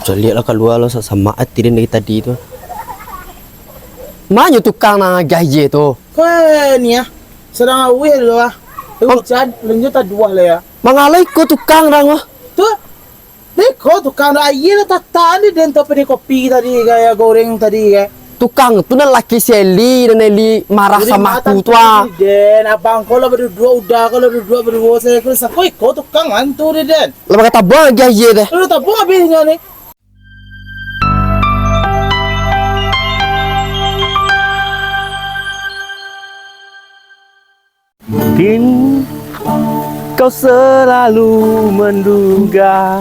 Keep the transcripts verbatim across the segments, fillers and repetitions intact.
Caliak lah kalua lo, sa-, samak ati den dari tadi tu. Manyo tukang nan agiah aia tu? Ko ni ah, sadang awih lo ah. Eh, Bang- Ujan, lanjut taduah lah ya. Mangalo iko tukang dang wah. Tu, deh ko tukang dah aia lah tataan di den tu, apa di kopi tadi, gaya goreng tadi, gaya. Tukang tu nan laki si Eli, nan Eli marah Jadi sama matan aku tu ah. Di den, abang ko lah baduduak, uda ko lah baduduak baduo, saya ko sako iko tukang antu di den. Lah bakal tabuang agiah aia deh. Lah tabuang abih nyo ni. Mungkin kau selalu menduga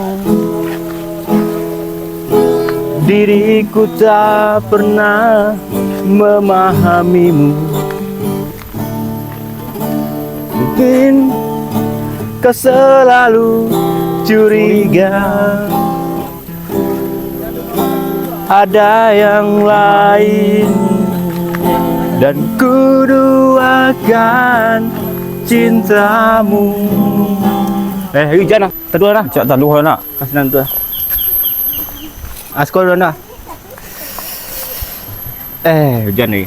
diriku tak pernah memahamimu. Mungkin kau selalu curiga ada yang lain dan kuduakan cintamu. Eh, hujan lah. Taduah lah. Cak taduah lah nak. Kasih nantu lah. Asko dulu nak. Eh, hujan lagi.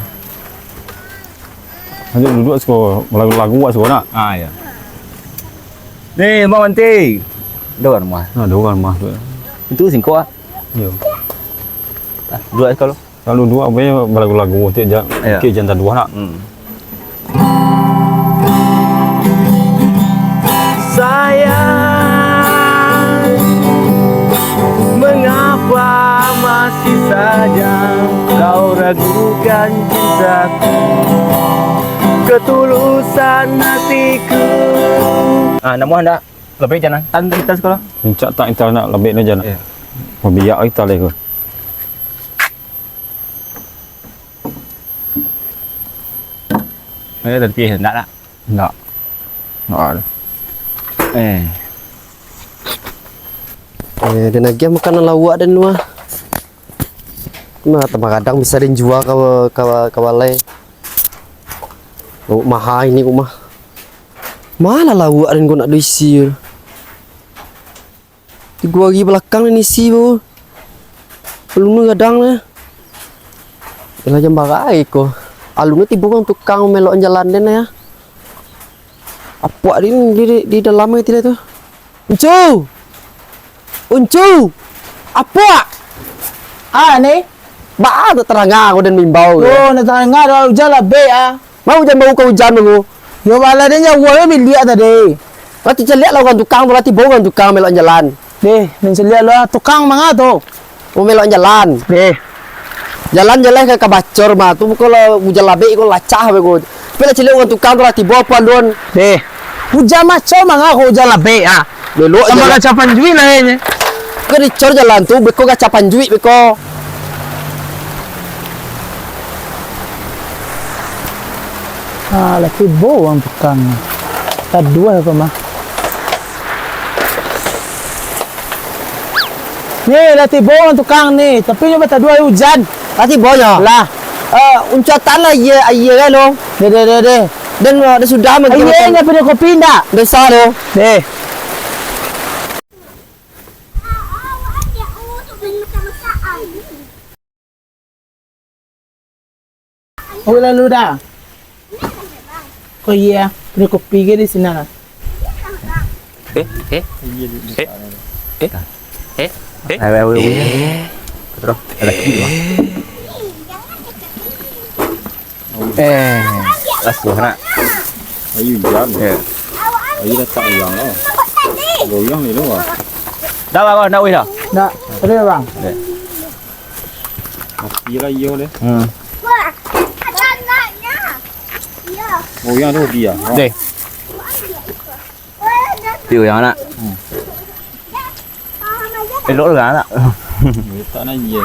Nanti duduk siko, lagu-lagu siko nak. Ah, ya. Ni, Bang Manti. Ada orang rumah. Ada orang rumah tu. Itu singkok ah. Yo. Ah, duduk siko lo. Lalu dua apa ya, balagu-lagu tu je. Ya. Okey, jangan dua nak. Hmm. Sayang, mengapa masih saja kau ragukan cintaku, ketulusan hatiku? Ah, namuah ndak? Lebih jangan. Tan kita sekolah. Puncak tak kita nak lebih ni jangan. Iya. Mabiak kita lagi. Eh, tapi ndak nak. Ndak. Ndak ada. Eh. Eh, den agiah makanan lauak den tu ah. Nah, tambah kadang bisa den jua ka, ka, ka balai. Lauak maha ini kok mah. Malah lauak den kok nak diisi. Tigo hari balakang ni isi baru. Alun gadang nyo. Yalah jam bara ko. Alun tibo urang tukang melok jalan den ya. Apuak di, di, di dalam ko tadi tu. Uncu! Uncu! Apuak! Ah, ni? Baa tu taranga ko den mimbau ko. Oh, nak taranga dah ujan lah bek ah. Mau jan bau ka ujan tu. Yo, bala den jauah yo biliak tadi. Lah tacaliak lah urang tukang tu, lah tibo urang tukang melok jalan. Deh, den caliak lah, tukang manga tu? Oh, melok jalan. Deh. Jalan jaleh ka, ka bacor mah tu, bukan lah ujan labek ko lacah be ko. Tapi lah caliak urang tukang tu lah tibo apo alun. Deh. Ujan macam manga ko ujan labek ah. Melok tambah jalan. Kaca panjuik lah kayaknya. Ko dicor jalan tu, beko kaca panjuik beko. Ah, lah tibo urang tukang. Taduah ko mah. Ni, lah tibo urang tukang ni, tapi nyo bataduah ujan. Lah tibo nyo? Lah. Eh, uncuatan lah aia, aia kan lo. Deh, deh, deh, deh. Dan, eh, dah sudah mungkin. Aia nyo pado kopi ndak? Dosa lo. Deh. Oh, lalu dah. Ko iya, beli kopi ke di sini lah. Eh, eh, eh, eh, eh, eh. Awe, awe, awe. Eh. Terus, ada lagi, Bang. Eh, langsung nak. Ayo, jam. Ya. Ayo, dah tak ulang lah. Goyang ni tu, Bang. Dah, Bang, dah, weh, dah. Dah, terus, Bang. Ya. Mati lah iyo deh. Hmm. Oh, yang tu dia. Deh. Dia yang nak. Hmm. Elok lah nak. Letak nak iya.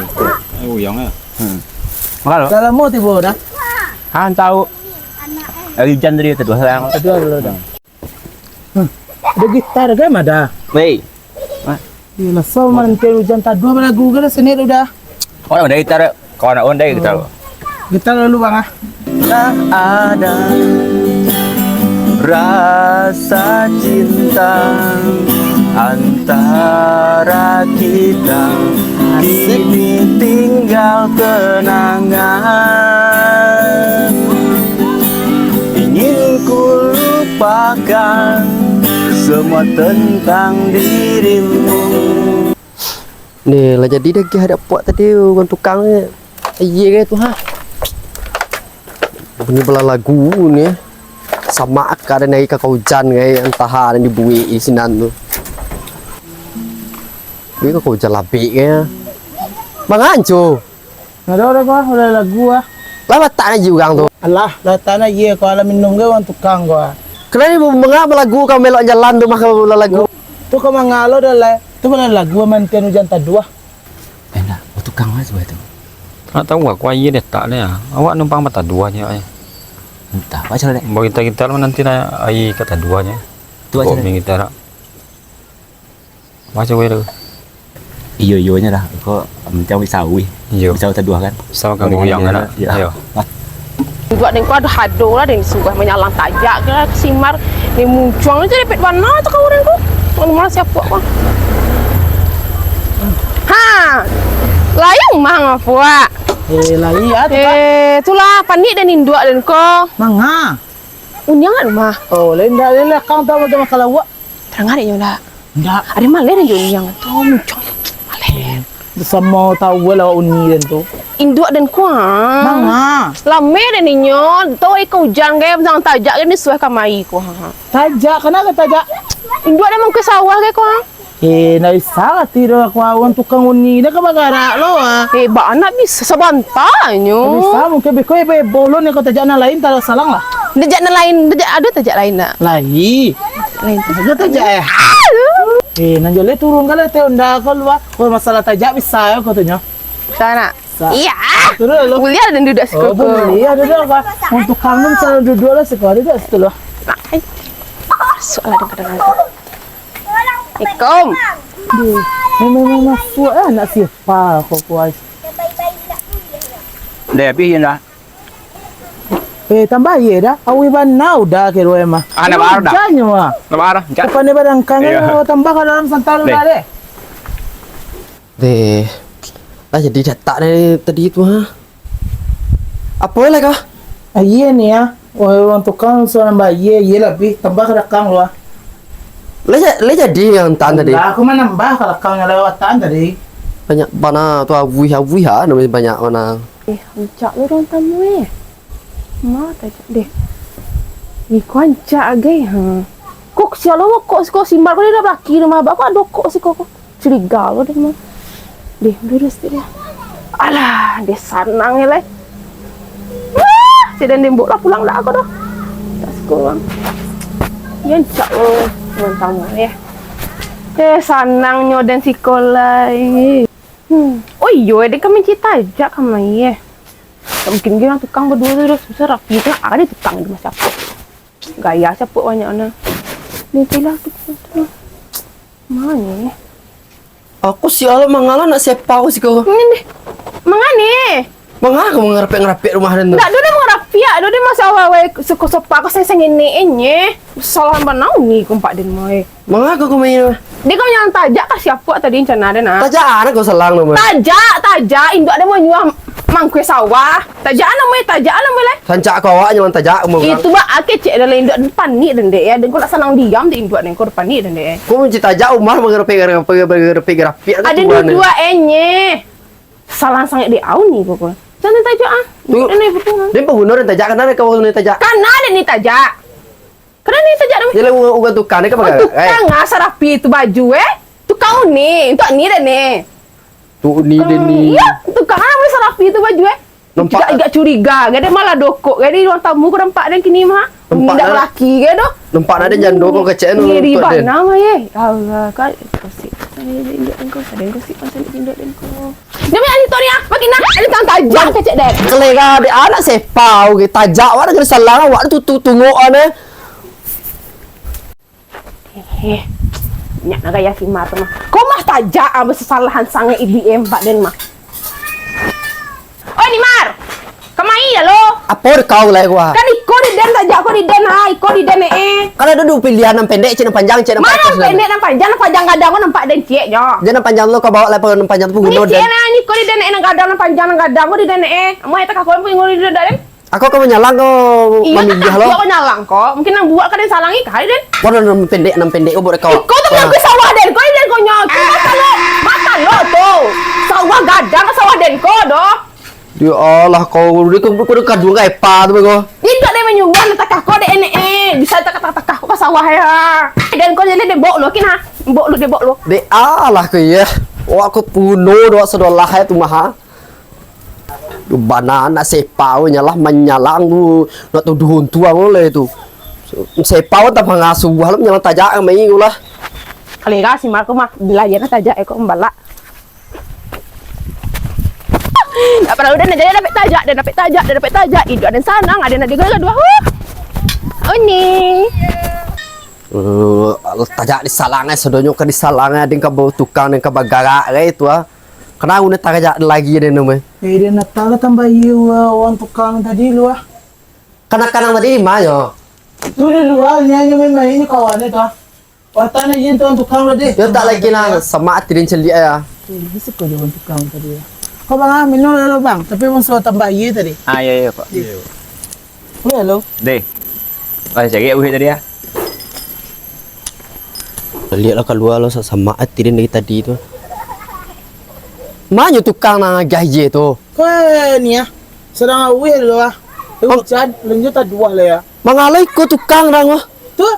Eh, uyang lah. Hmm. Makan lo. Dah lama tiba dah. Han tahu. Hari jan tadi tu dua sayang. Kedua dulu dah. Hmm. Ada gitar kan ada? Wei. Hah? Iyalah, so manantian ujan taduah balagu kan sini udah. Orang dari gitar, kawan orang dari gitar. Gitar lalu bang ah. Tak ada rasa cinta Antara kita kini tinggal kenangan. Ingin ku lupakan semua tentang dirimu. Ni lah jadi dagih adak puak tadi urang tukang ni. Iya ke tu ha? Bunyi bala lagu ni. Sama aka dan ari kakau ujan gai, antah nan dibuek di sinan tu. Buek kakau ujan labek gai. Manganco. Nado dah kau, udah lagu ah. Lah batak aja urang tu. Alah, lah tak nak iya kau alah minum gai urang tukang kau ah. Kenapa mangah balagu kau melok jalan tu mah kau balagu? Tu kau mangah lo dah lah. Tu mana lagu mantian ujan taduah. Eh, ndak, oh, tukang lah sebelah tu. Nak tahu aku aia dia tak dia. Awak numpang bataduah je, ai. Entah, baca lah, Dek. Bawa kita-kita lah nanti lah aia kat taduah je. Tu baca, Dek. Kita nak. Baca wae tu. Iyo, iyo nya lah. Kok macam bisa wih. Iyo. Bisa taduah kan? Sama kan goyang kan? Iyo. Iyo. Ah. Induak den ko ado hado lah, den suruah manyalang tajak ka Simar. Ni muncuang aja dapet bana tu kawan den ko. Anu malah siapa ko. Ha. Lai umah ngapuak. Eh, lai ah tu, Kak. Eh, tulah panik den induak den ko. Manga. Uniang kat rumah. Oh, lai ndak lai lah kang tahu macam makan lawak. Tarang adik nyo ndak? Ndak. Adik maleh den jo uniang tu, muncuang. Maleh. Samo tahu lah uni den tu. Induak den kuang. Manga. Lame den inyo, tahu iko ujan gai, jangan tajak gai ni suah kamai kuang. Tajak, kana ka tajak? Induak den mangkue sawah gai kuang. Eh, ndak bisa lah tidur aku awan tukang uni, dah ka bagarak lo ah. Eh, bak anak bisa sabantanyo. Ndak bisa, mungkin beko ya bolon ya kau tajak nan lain, tak salang lah. Tajak nan lain, tajak, ada tajak lain ndak? Lain. Lain. Ada tajak eh. Eh, nan joleh turun ka lah teh onda kau luar. Kau masalah tajak bisa ya kau tunyo. Sana. Sa- Iya. Turun lo. Boleh ada duduk Oh, sekuku. Boleh ada dah apa. Untuk kangen sana duduk lah sekuku ada dah situ lo. Masuk lah dengan Assalamualaikum. Duh, memang masuk eh anak siapa kau kuai. Dah habis je dah. Eh, tambah ye dah. Awi bana udah ke roe mah. Ah, nak barang dah. Janyo ah. Nak barang. Cak. Depan dia barang kangen Iyo. Tambah kalau dalam santai Deh. Udah deh. Deh. Lah jadi datak dari tadi tu ha. Apa lah kah? Ah, iya ni ah. Oh, orang tukang suruh nambah iya, iya lebih tambah ke rekang lu ah. Lah ja- lah jadi yang tan tadi. Lah aku mah nambah ke rekang yang lewatan tadi. Banyak bana tu abuih-abuih ha namanya banyak bana. Eh, rancak lo urang tamu eh. Ma tajak deh. Iko rancak agai ha. Kok sial lo kok siko Simbar ko dak balaki rumah abak ko ado kok siko ko. Curiga lo deh mah. Deh, lurus tu dia. Alah, deh sanang ya lai. Wah, si den dembok lah pulang dak aku dah. Tak siko bang. Ya rancak lo urang tamu ya. Eh, sanangnyo den siko lai. Hmm. Oh iyo, dek kami cita aja kami eh. Tak mungkin dia orang tukang berdua tu dah susah rapi tu. Ada tukang di masa apa? Gaya siapa banyak mana? Ni tu lah tu. Mana? Aku si Allah mangalah nak siapa aku siko. Ini deh. Mangane? Mangah kamu ngerapek-ngerapek rumah dan tu? Ndak, dia dah mengerapiak, dia dah masa awal-awal suko sopak aku seng-seng ini enye. Salah banau ni kumpak den mai. Mangah kau kumai tu? Dia kau yang tajak kah siapa tadi rencana dia nak? Tajak anak kau selang nama. Tajak, tajak, induk dia mau nyuah mangkue sawah. Tajak nama, tajak nama lah. Sancak kau awak nyaman tajak umur. Itu bak ake cek dalam induk panik dan dek ya. Dan kau nak sanang diam di induk dan kau panik dan dek ya. Kau mencinta tajak umah mengerapek-gerapek-gerapek-gerapek. Ada dua enye. Salah sangat di au ni pokok. Jangan tajak ah. Tu, dia ni betul ah. Dia pun guna dia tajak, kan ada kau guna tajak. Kan ada ni tajak. Kan ada ni tajak nama. Dia lah urang tukang ni kan. Oh, tukang ah, sarapi tu baju eh. Tukang ni, untuk ni dah ni. Tu ni dia ni. Iya, tukang ah, sarapi tu baju eh. Nampak. Tidak, agak curiga, gak ada malah dokok, gak ada ruang tamu kau nampak dan kini mah. Nampak dah laki gak doh. Nampak dah ada jando kau kecek tu. Ngiri bana mah ye. Allah, kau gosip. Ada gosip pasal tindak dan kau. Dia punya itu ni ah, makin nak ada tang tajam kecek deh. Kelega di anak sepa, oke, tajak awak dengan salah, awak tu tu tunggu ane. Hehe. Nyak nak gaya si Mar tu mah. Kau mah tajak ah, besalahan sangat I B M Pak Den mah. Oi, Nimar! Kamai ya lo? Apo kau lai gua? Kan iko di den Tajak ko di den, ha, iko di den, eh. Kan ado duo pilihan, nan pendek, cek nan panjang, cek nan Mano patuh, nan pendek, nan panjang? Nan panjang gadang ko nampak den ciek nyo. Jan nan panjang tu kau bawa lah, nan panjang tu Ni punyo ciek den. Nah, ni ko di den, eh, nan gadang, nan panjang, nan gadang ko di den, eh. Amuah eta kakak pun nguri di den. Aku kau manyalang kau Iyo, mamiliah takah lo. Aku nyalang ko. Mungkin nan buat ka den salangi kali den. Waduh, nan pendek, nan pendek ko buat kau. Iko tu Nah. Bagus sawah den ko, den ko nyo. Tu mata lo, mata lo tu. Sawah gadang sawah den ko doh. Ya Allah, kau, kau, kau, kau kaduang ka epa tu, bego. Indak den manyuruah, nan takah ko dek enek, eh. Bisa takah-takah ko ka sawah, ya. Den ko jadi den bok lo, kina. Bok lo, den bok lo. Dek alah ko, iya. Wak ko puno doh, sadolah, ya, tu maha. Duh, bana nak sepau nyalah manyalang tu, nak tuduh untuang lo lah tu. Sepau tak pangasuh, lah manyalang tajak, mai ko lah. Kalera si Mar ko mah, bila iya nak tajak, eh, ko mambalak. Tak paralu den, jadi dapek tajak, den dapek tajak, den dapek tajak. Iduik den sanang, aden ado gaduah. Huh. Oni. Eh, tajak disalang, eh, sadonyo ka disalang, eh, den ka bawa tukang, den ka bagarak, eh, itu, ah. Kana guno tajak lagi den tu, eh. Eh, den nata ka tambah iya, wah, urang tukang tadi lu, ah. Kanang-kanang tadi di ma nyo? Tu di lua, nyo, nyo main-main nyo kawan tu, ah. Watan aja tu tukang tadi. Yo tak lagi lah, sama ati den caliak ya. Eh, bisa kau jalan tukang tadi ya. Kau bang, ah, minum dulu bang. Tapi bang suruh tambah air tadi. Ah, iya, iya, Pak. Iya. Iya. Iya, lo. Deh. Wah, cari awih tadi ya. Lihatlah kalua lo, sa-, sama ati den dari tadi tu. Ma nyo tukang nan agiah aia tu? Kau ni ya. Sadang awih lo ah. Eh, Oh. Hujan, lanjut taduah lah ya. Mangalai ko tukang dang, wah. Tu.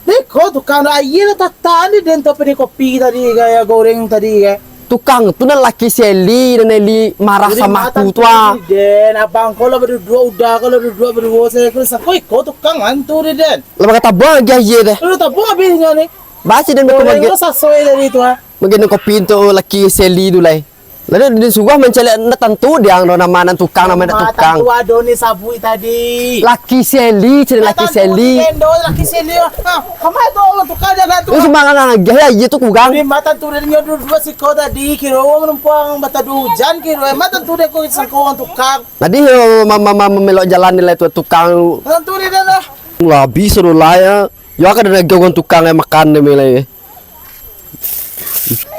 Deh, ko tukang dah aia lah tatan di den tu, apa di kopi tadi, gaya goreng tadi, gaya. Tukang tu nan laki Seli, nan Eli marah Jadi, sama matan aku tu, ah. Di den, abang ko lah baduduak, uda ko lah baduduak, baduo, saya ko sako iko tukang kan tu di den. Lah, bakal tabuang lagi aia deh. Lu tabuang habisnya ni. Basi den Goreng bakal tu sasoi tadi tu, ah. Bagian kopi tu laki Seli tu, lai. Lalu den suruah mancaliak, ndak tantu diang do nama nan tukang, nama ndak tukang. Tantu ado ni sabui tadi. Laki Seli, cina laki Seli. Ndak tantu di den do, laki Seli. Ha, kama tu urang tukang jalan tu. Lu sumbangan agiah, aia tu kurang. Ni ma tantu den nyo duo-duo siko tadi, kiro urang manumpuang bataduah hujan, kiro ma tantu den ko sangko urang tukang. Tadi yo, ma-, ma-, ma-, mamelok jalan di lai tu tukang. Tantu di den lah. Lah, bisa do lai, ya. Yo, kan ado lagi urang tukang nan makan demi lai.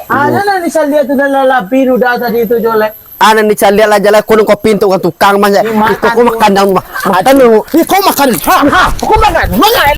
Ado nan dicaliak tu dalam labi duda tadi tu, Jolek. Ah, nan dicaliak lah, jalan kunun kopi tu urang tukang mah. Iko ko makan dang mah. Makan dulu. Iko makan. Ha, ha, aku makan. Makan.